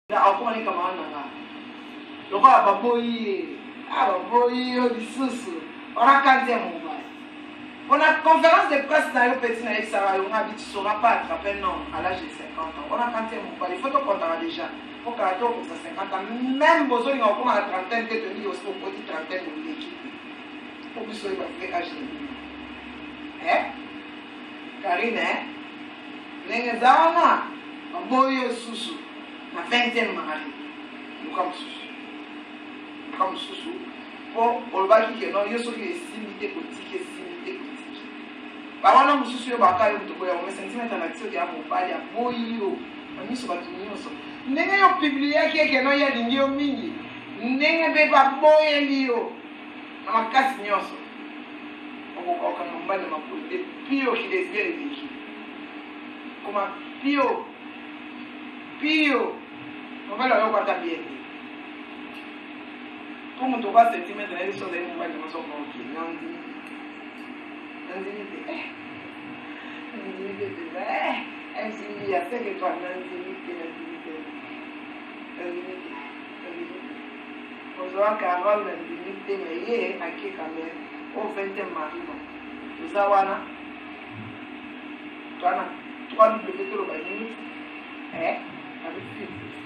Akoma ne camarade na nga lokola baboyi ye, ah, baboyi yo lisusu wana kanti ya mobali pona conférence de presse na yo. Petit, nayebisaka yo nga bi tu sauras pas attraper un homme à l'âge de 50 ans. Wana kanti ya mobali, il faut tokontaka déjà po kala te okokisa 50 ans. Même bozolinga kokoma na trentaine te, toyebi osi okoti trentaine, oleki te po biso oyeba vrai âge na bino. Eh Karine, eh? Ndenge eza wana, baboyi yo susu na 20e mari, luka mosusu, luka mosusu, mpo olobaki ke non, yo soki esimbi te kotiki, esimbi te kotiki. Bawana mosusu yo baka yo moto boya ome centimètre na soki ya mobali aboyi yo na miso bato nyonso. Ndenge yo publiaki eke no ye alingi yo mingi, ndenge mpe baboyeli yo na makasi nyonso, okokanga mobali na makolo te. Pio kilesbienne eleki koma pio pio, mobali ayoka ata bien te mpo moto oka centimètre na ye biso azali mobali na masoko. Oke, nandimi, nandimi te, nandimi te mpenza. Mcb ya 5 étoiles, nandimi te, nandimi te, nandimi te, nandimi te. Ozwa Carole, nandimi te, mais ye ake quand même au 20e mari. Bon, toza wana, toa na 3 w, toloba nini?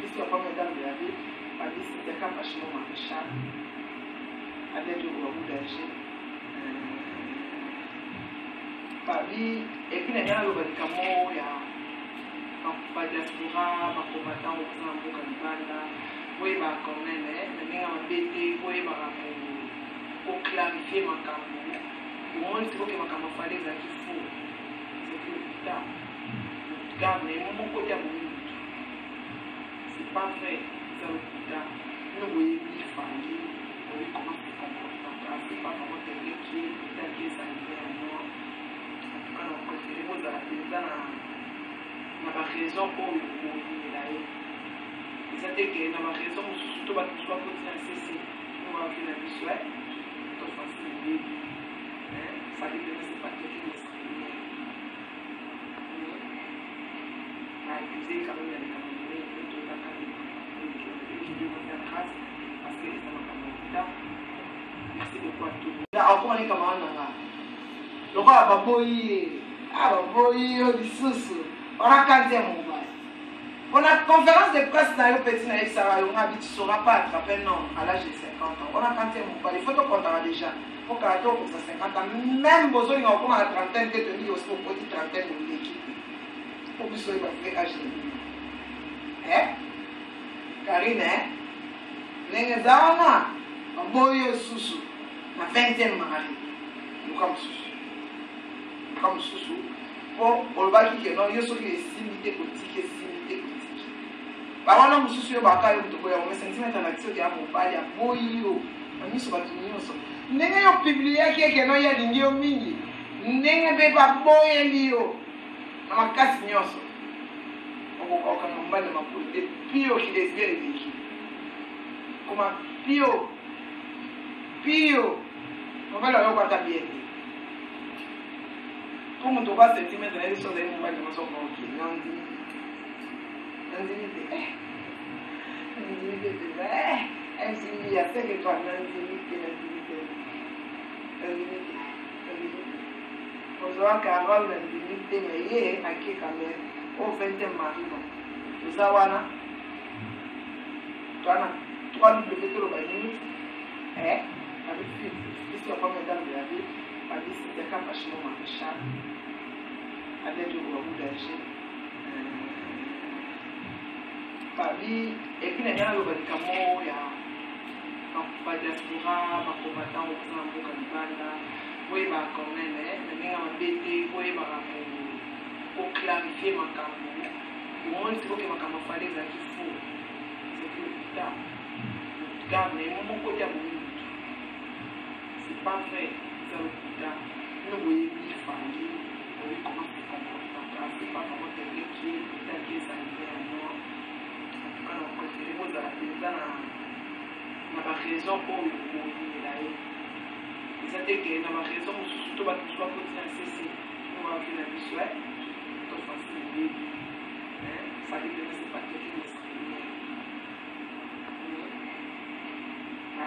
Biso ya première dame de la ville babisi Jaka Pachimo Maréchal abiaki okoba danger babi. Et puis na ngai naloba likambo ya badiaspora, bacombattant oyo baza na mboka libanda. Boyebaka quand même, na ndenge ya mabe te, boyebaka koclarifier makambo. Omoni sikoke makambo afali ezalaki faux, ezalaki lokuta. Garde na ye moko te abomi motu, c'est pas vrai, eza lokuta. Bino boyebi Fally, boyebi comment se comportaka, c'est pas vraiment quelqu'un qui est brutal, qui est sanguinaire. Non, en tout cas na préféré bozala mpenza na baraison oyo boyinela ye. Eza te ke na baraison mosusu to bato mosusu bakoti na sese oyo bavi na biso to Francine oyebi Fally mpenza, c'est pas quelqu'un de sanguinaire, mais baaccuse quand même na likambo monene. Mpe toyebaka que Dieu va faire grâce parce que eza makambo ya lokuta. Merci beaucoup à tout. Akoma ne camarade na nga lokola baboyi ye, ah, baboyi yo lisusu wana kanti ya mobali pona conférence de presse na yo. Petit, nayebisaka yo nga bi tu sauras pas attraper un homme à l'âge de 50 ans. Wana kanti ya mobali, il faut tokontaka déjà po kala te okokisa 50 ans. Même bozolinga kokoma na trentaine te, toyebi osi okoti trentaine, oleki te po biso oyeba vrai âge na bino. Karine, ndenge eza wana, baboyi yo susu na 20e mari, luka mosusu, luka mosusu, mpo olobaki ke non, yo soki esimbi te kotiki, esimbi te kotiki. Bawana mosusu yo baka yo moto boya ome centimètre na soki ya mobali aboyi yo na miso bato nyonso. Ndenge yo publiaki eke no ye alingi yo mingi, ndenge mpe baboyeli yo na makasi nyonso, okokanga mobali na makolo te. Pio kilesbienne eleki koma pio pio, mobali ayoka ata bien te mpo moto oka centimètre na ye biso azali mobali na masoko. Oke, nandimi, nandimi te, nandimi te mpenza. Mcb ya 5 étoiles, nandimi te, nandimi te, nandimi te, nandimi te. Ozwa Carole, nandimi te, mais ye ake quand même au 20e mari. Bon, toza wana, toa na 3 w, toloba nini? Biso ya première dame de la ville babisi Jaka Pachimo Maréchal abiaki okoba danger babi. Et puis na ngai naloba likambo ya badiaspora, bacombattant oyo baza na mboka libanda. Boyebaka quand même, na ndenge ya mabe te, boyebaka koclarifier makambo. Omoni sikoke makambo afali ezalaki faux, ezalaki lokuta. Garde na ye moko te abomi motu, c'est pas vrai, eza lokuta. Bino boyebi Fally, boyebi comment se comportaka, c'est pas vraiment quelqu'un qui est brutal, qui est sanguinaire. Non, en tout cas na préféré bozala mpenza na baraison oyo boyinela ye. Eza te ke na baraison mosusu to bato mosusu bakoti na sese oyo bavi na biso to Francine oyebi Fally mpenza, c'est pas quelqu'un de sanguinaire.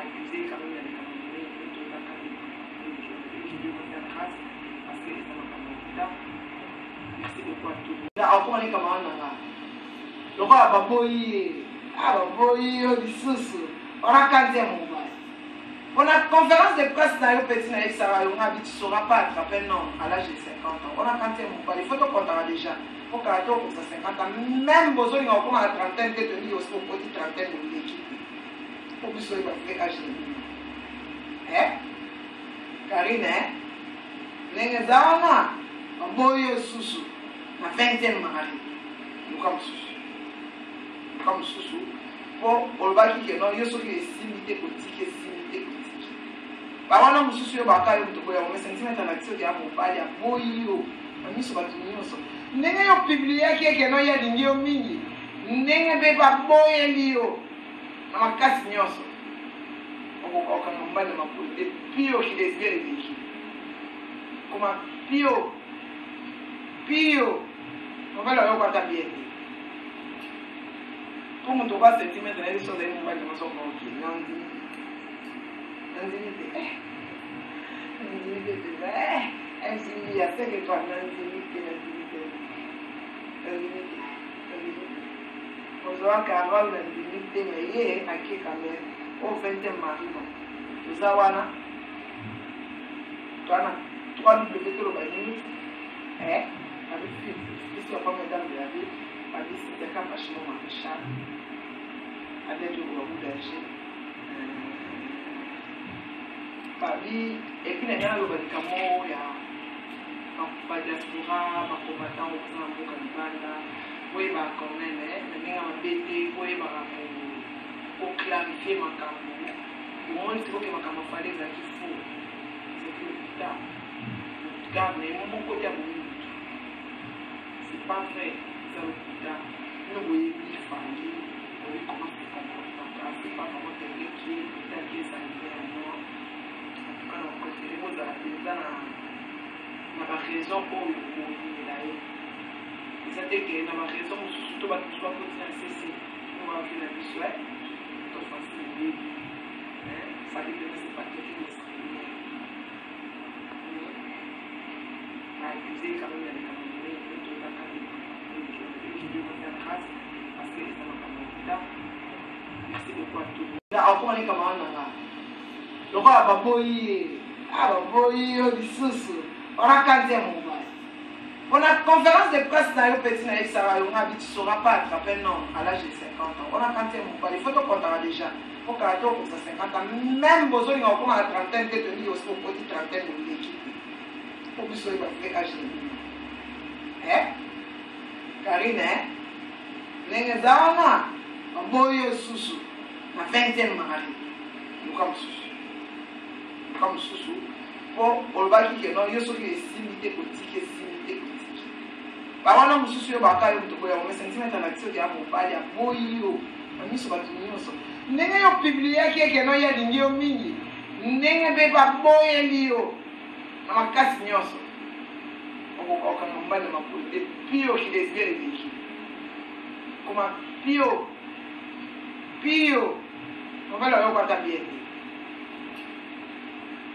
Accuse quand même na likambo monene mpe toyebaka aujourd'hui faire grâce parce que eza makambo ya lokuta. Merci beaucoup à tout. Akoma ni camarade na nga lokola baboyi ye, baboyi yo lisusu wana kanti ya mobali mpona conférence de presse na yo. Petit, nayebisaka yo nga bi tu sauras pas attraper non à l'âge de 50 ans. Wana kanti ya mobali, faut tokontaka déjà mpo kala te okokisa 50 ans. Même bozolinga kokóma na trentaine te, toyebi osi okoti trentaine, oleki te mpo biso oyeba vrai âge na bino. Karine, ndenge eza wana, baboyi yo lisusu na 20e mari. Luka mosusu, luka mosusu, mpo olobaki ke non, yo soki esimbi te kotiki, esimbi te kotiki. Bawana mosusu yo baka yo moto boya ome sentiment alakisi oke ya mobali aboyi yo na miso bato nyonso. Ndenge yo publiaki eke no ye alingi yo mingi, ndenge mpe baboyeli yo na makasi nyonso, okokanga mobali na makolo te. Pio kilesbienne eleki koma pio pio, mobali ayoka ata bien te mpo moto oka sentiment na ye so azali mobali na masoko. Oke, nandimi, nandimi te, nandimi te mpenza. Mcb ya 5 étoiles, nandimi te, nandimi te, nandimi te, nandimi te. Ozwa Carole, nandimi te, mais ye ake quand même au 20e mari. Bon, toza wana, towana 3 w toloba news biso ya première dame de la ville babisi Daka Vachement Maréchal avec le danger babi. Et puis na ngai naloba likambo ya badiaspora, bacombattant oyo baza na mboka libanda. Boyebaka quand même, na ndenge ya mabe te, boyebaka koclarifier makambo. Omoni sikoke makambo afali ezalaki faux, ezalaki lokuta. Garde na ye moko te abomi motu, c'est pas vrai, eza lokuta. Bino boyebi Fally, boyebi comment se comportaka. C'est pas vraiment quelqu'un qui est brutal, qui est sanguinaire, non. En tout cas, na préféré bozala mpenza na baraison oyo boyinela ye. Eza te ke na baraison mosusu to bato mosusu bakoti na sese oyo bavi na biso to Francine. Oyebi Fally mpenza, c'est pas quelqu'un de sanguinaire. Accusé quand même na likambo monene mpe toyebaka aujourd'hui faire grâce parce que eza makambo ya lokuta. Merci beaucoup à tout. Akoma ni camarade na nga lokola baboyi ye, baboyi yo lisusu wana kanti ya mobali mpona conférence de presse na yo. Petit, nayebisaka yo nga bi tu sauras pas attraper non à l'âge de 50 ans. Wana kanti ya mobali, faut tokontaka déjà mpo kala te okokisa 50 ans. Même bozolinga kokóma na trentaine te, toyebi osi okoti trentaine, oleki te mpo biso oyeba vrai âge na bino. Karine, ndenge eza wana, baboyi yo lisusu na 20e mari. Luka mosusu, luka mosusu, mpo olobaki ke non, yo soki esimbi te kotiki, esimbi te kotiki. Bawana mosusu yo baka yo moto boya ome sentiment alakisi oke ya mobali aboyi yo na miso bato nyonso. Ndenge yo publiaki eke no ye alingi yo mingi, ndenge mpe baboyeli yo na makasi nyonso, okokanga mobali na makolo te. Pio kilesbienne eleki koma pio pio, mobali ayoka ata bien te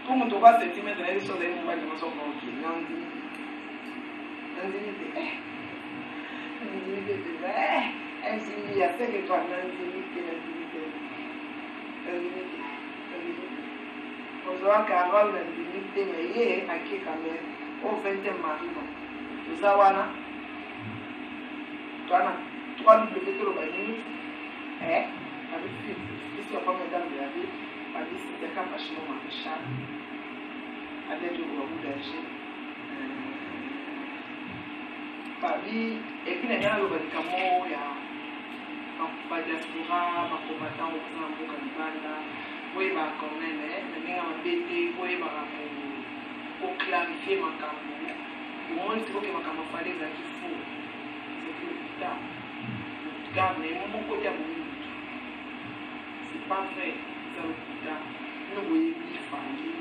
mpo moto oka sentiment na ye so azali mobali na masoko. Oke, nandimi, nandimi te, nandimi te mpenza. Mcb ya 5 étoiles, nandimi te, nandimi te, nandimi te, nandimi te. Ozwa Carole, nandimi te, mais ye ake quand même au 20e mari. Bon, toza wana, towana 3 w toloba news biso ya première dame de la ville babisi Daka Vachement Maréchal avec le danger babi. Et puis na ngai naloba likambo ya badiaspora, bacombattant oyo baza na mboka libanda. Boyebaka quand même, na ndenge ya mabe te, boyebaka koclarifier makambo. Omoni sikoke makambo afali ezalaki faux, ezalaki lokuta. Garde na ye moko te abomi motu, c'est pas vrai, eza lokuta. Bino boyebi Fally,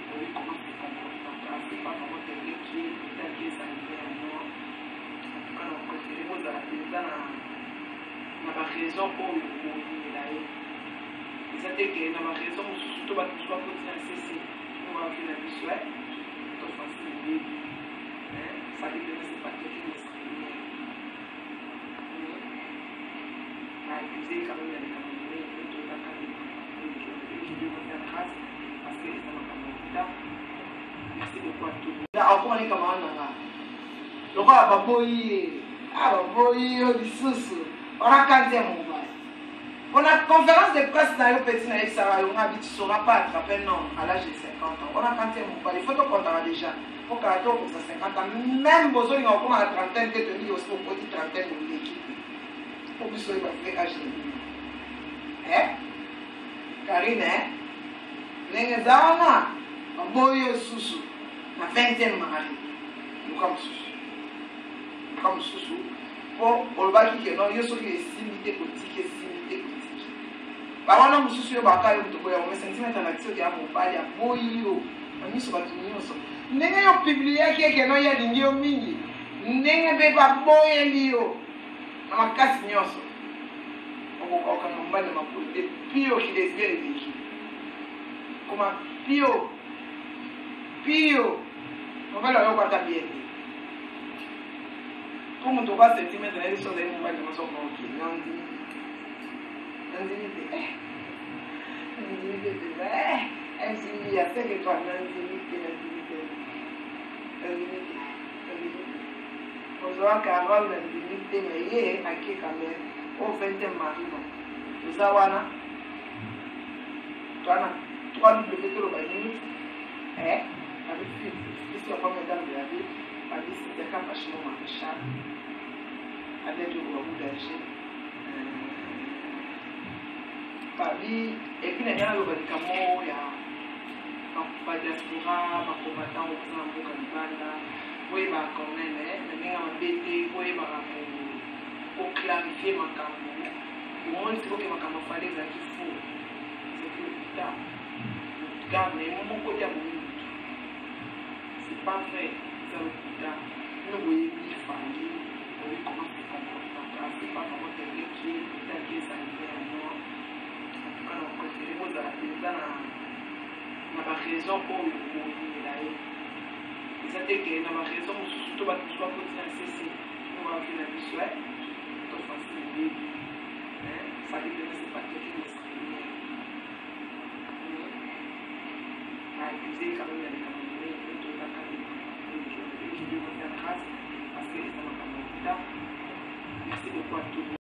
boyebi comment se comportaka. C'est pas vraiment quelqu'un qui est brutal, qui est sanguinaire, non. En tout cas, na préféré bozala mpenza na baraison oyo boyinela ye. Eza te ke na baraison mosusu. to bato mosusu bakoti na sese oyo bavi na biso to Francine Mbebi. Fally mpenza, c'est pas quelqu'un d'extraordinaire, mais accusé quand même na likambo monene mpe toyebaka aujourd'hui va faire grâce parce que eza makambo ya lokuta. Merci beaucoup à tout le monde. Akoma ne camarade na nga lokola baboyi ye, baboyi yo lisusu wana kanti ya mobali. Mpona conférence de presse na yo, petit, nayebisaka yo nga bi tu sauras pas attraper non à l'âge de 50 ans. Wana kanti ya mobali, il faut tokontaka déjà mpo kala te okokisa 50 ans. Même bozolinga kokóma na trentaine te, toyebi osi okoti trentaine, oleki te mpo biso oyeba vrai âge na bino. Karine, ndenge eza wana, baboyi yo susu na 20e mari, luka mosusu, luka mosusu, mpo olobaki ke non, yo soki esimbi te otiki, esimbi te otiki. Bawana mosusu yo baka yo moto boya ome centimètre na soki ya mobali aboyi yo na miso bato nyonso, ndenge yo publiaki eke no ye alingi yo mingi, ndenge mpe baboyeli yo na makasi nyonso, okoka okanga mobali na makolo te. Pio kilesbienne eleki koma pio pio, mobali ayoka ata bien te mpo moto oka centimètre na ye biso azali mobali na masoka. Oke, nandimi te, nandimi te, nandimi te mpenza. Mcb ya 5 étoiles, nandimi te, nandimi te, nandimi te, nandimi te. Ozwa Carole, nandimi te, mais ye ake quand même au 20e mari. Bon, toza wana, towana 3 w, toloba nini? Biso ya première dame de la ville babisi Yaka Pachimo Maréchal à bientôt babu danger babi. Et puis na ngai naloba likambo ya badiaspora, bacombattant oyo baza na mboka libanda. Boyebaka quand même, na ndenge mabe te, boyebaka koclarifier makambo. Omoni sikoke makambo afali ezalaki faux, ezalaki lokuta. Garde na ye moko te abomi motu, c'est pas vrai, eza lokuta. Bino boyebi Fally, boyebi comment se comportaka, c'est pas vraiment quelqu'un qui est brutal, qui est sanguinaire, non. En tout cas, na préféré bozala mpenza na baraison oyo koyinela ye eza te ke na baraison mosusu to bato mosusu bakoti na sese oyo bavi na biso to Francine Mbebi. Fally mpenza, c'est pas quelqu'un d'extraordinaire, mais accusé quand même na likambo monene mpe toyebaka aujourd'hui va faire grâce parce que eza makambo ya lokuta. Merci beaucoup à tout le monde.